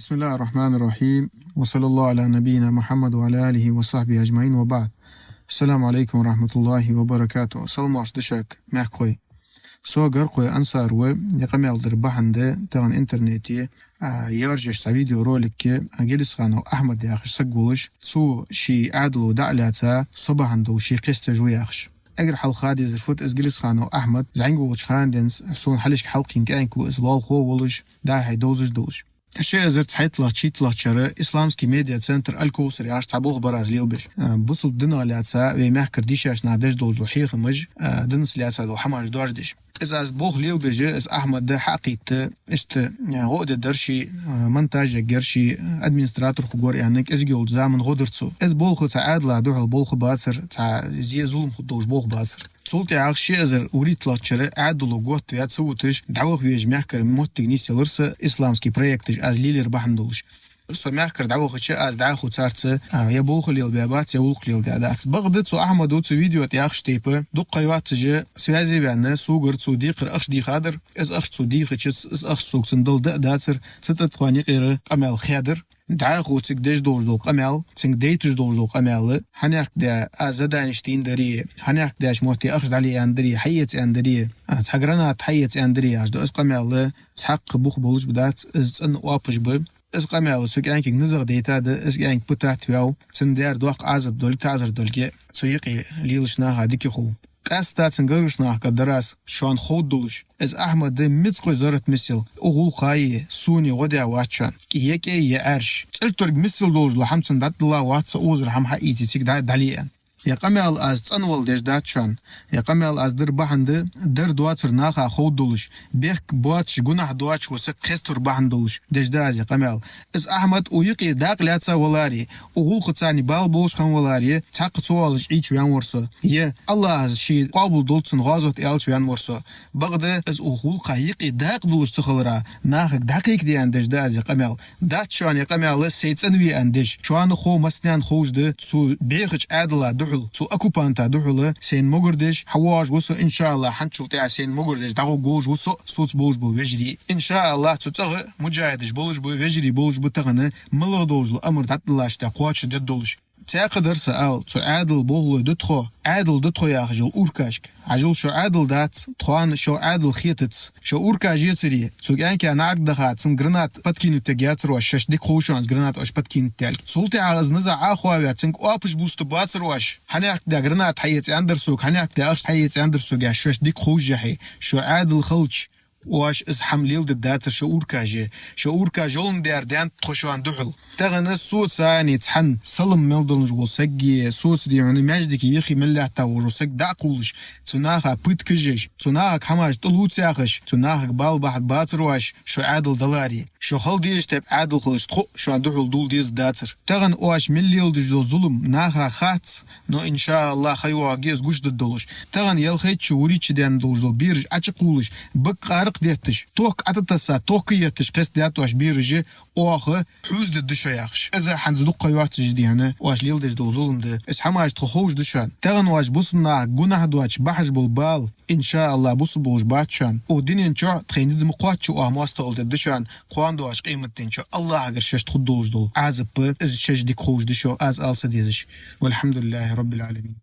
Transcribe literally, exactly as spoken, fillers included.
بسم الله الرحمن الرحيم، وصلى الله على نبينا محمد وعلى آله وصحبه أجمعين، وبعد. السلام عليكم ورحمة الله وبركاته. Салам-моаршал да шуга, мехкахой. Со Гаркхой Ансар ва, ер къамаьл дар бахьан да, тахан интернете, а, яржаш цхьа видеоролик, а, Гелисханов Ахьмад яхаш саг волаш, цо ший Ӏаьдало дӀа а лаьца, со бахьан долаш ше кхесташ ва яхаш. Эггара хьалха ха дезар фуд, из Гелисханов Ахьмад зӀамига волча хана денз сона хьалхашка хьалкхийна кӀаьнк ва, из лоалахо волаш, дӀахо довзаш долаш. Ши эзар цхьайттлагӀча-шийттлагӀча шера исламский медиа-центр «Аль-Кавсар» яхаш цхьа болх бар из лелабеш. А, бусалба динах лаьца, вай мехкара дийшача наха деш долаш дола хьехамаш, а, динах лаьца дола хӀамаш доаржадеш. Из аз болх лелабеш, из Ахьмад хьакхийтта, иштта, а, гӀо а дергдар ше, а, монтаж ергьяр ше, администратор хургвар аьнна, кӀезига йолча заман гӀо дир цо. Из болх цу Ӏаьдала духьал болх бацар, цхьа зе, зулам хургдолаш болх бацар. Цул тӀехьагӀа ши эзар вурийттлагӀча шера Ӏаьдало готта ваь ца вуташ, дӀаваха везаш мехкара моттиг нийсъелар са, исламский проекташ аз лелаяр бахьан долаш. Со мехкара дӀавахача, аз дӀахо царца, а, е болх лелабаь бац, е гӀулакх лелабаь дац. Бакъда цу Ахьмада цу видео тӀа яхача тайпара, дукха ха йоаццаш связе ваьнна, согара цо декхар ахча дийхадар, из ахча цо дийхача, из ахча сога цунна дала даа дацар, цу тӀа тхона юкъера къамаьл хьадар. ДӀахо цига деш долаш дола къамаьл, цунга дайташ долаш дола къамаьл, хьанехк де а заданеш тийндари, хьанехк деш мотти ахча дӀале аьннадари, хьаэца аьннадари, а, цхьа граната хьаэца аьннадари, яхаш да из къамаьл, цхьаккха бух болаш ба дац, из цӀена оапаш ба. Из къамаьл цу кӀаьнкага низагӀа дайта да, из кӀаьнк пытать ваьв, цунна даьр доккха Ӏазап долга, таӀазар долга, цу юкъе лелаш наха дика хов. Къаьстта цун гаргарча нахага дар аз, шоана ховргдолаш. Из Ахьмад мицкъа заррат миссел, укх гӀулакхаи, сони гӀо даь вац шоана. КӀи е кӀай, е Ӏаьржа. ЦӀилторг миссел долаш дола хӀама цунна дӀатӀадилла вац со, укхазара хӀама хьаийце цига дӀа-, дӀале аьнна. Ер къамаьл аз цӀенвала деш дац шоана. Ер къамаьл аз дар бахьан да, дар доацар наха ховргдолаш, бехк боацаш, гунахь доацаш ва саг кхеставар бахьан долаш деш да аз ер къамаьл. Из Ахьмад укх юкъе дакъа лаьца валаре, укх гӀулакхаца бала болаш хинна валаре, цхьаккха ца воалаш Ӏийча ваьнна вар со. Е АллахӀа ше къоабал долда цун гӀазот аьлча ваьнна вар со. Бакъда из укх гӀулакха юкъе дакъа долаш ца хилара, нахага дӀакхайкаде аьнна деш да аз ер къамаьл. Дац шоана ер къамаьл сай цӀенве аьнна деш. Шоана хов, массанена ховш да, цу бӀехача Ӏаьдала духьал, цу оккупанта духьал сайна могар деш хьавоагӀаш ва со, иншааллахӀ, хӀанзчул тӀехьа сайна могар деш дӀагӀоргволаш ва со, соца болаш бола вежарий. ИншааллахӀ, цу цӀагӀа муджахӀидаш болаш ба, вежарий болаш ба тахан, малагӀа долаш дола амар дӀатӀадиллача тӀа кхоачашдергдолаш. Цхьаькха дар са ала, цу Ӏаьдала болхлой да тхо, Ӏаьдал да тхо яхаш йола уркашка. Хьажал, шо Ӏаьдал дац, тхона шо Ӏаьдал хетац. Шо уркаш яцаре, цу кӀаьнка наӀарга даха, цунна граната подкинуть ергьяцар оаш, шоашта дика ховш шоана из граната оаш подкинуть даьлга. Цул тӀехьагӀа из низагӀа Ӏохоаваь, цунга оапаш бувста бацар оаш. Хьанехк де граната хьаэца аьннадар сога, хьанехк де ахча хьаэца аьннадар сога, яхаш, шоашта дика ховш яхье. Шо Ӏаьдал хилча, оаш из хӀама леладергдацар, шо уркаш я. Шо уркаш йоланна даьр даьннад тхо шоана духьал. Тахан соца цхьана салам мел долаш вола саг, соца, дий хьона, маьждиге йихи мел лаьтта вола саг дӀакхувлаш, цу наха пыткаш еш, цу нахага хӀамаш тӀалувца яхаш, цу нахага бала бахьа бацар оаш, шо Ӏаьдал даларе. Шо хила дезача тайпа Ӏаьдал хилча, тхо а шоана духьал дулла дезаш дацар. Тахан оаш мел леладеш дола зулам наха хац, но, иншааллахӀ, ха йоагӀаргья из гучадергдолаш. Тахан ялхайтта шу, вурийтта шу даьнна долаш дола бераш Ӏочукхувлаш, бага къаракъ детташ, тохка ӀотӀатесса, тохка етташ кхестадаьд оаш бераш, оаха хьувзадергда шо яхаш. Из хӀанз дукха ха йоаццаш, дий хьона, оаш леладеш дола зулам да. Из хӀамаш тхо ховш да шоана. Тахан оаш бусалба наха гунахь доацаш бахьаш бола бала, иншааллахӀ, бусалба болаш бац шоана. Укх дунен чу тхоай низ ма кхоаччача оаха моастагӀал дергда шоана, кхоана доагӀача къематден чу АллахӀагара шоашта хургдолаш дола Ӏазап, из шоаш дика ховш да шо, аз ала ца дезаш. والحمد لله رب العالمين.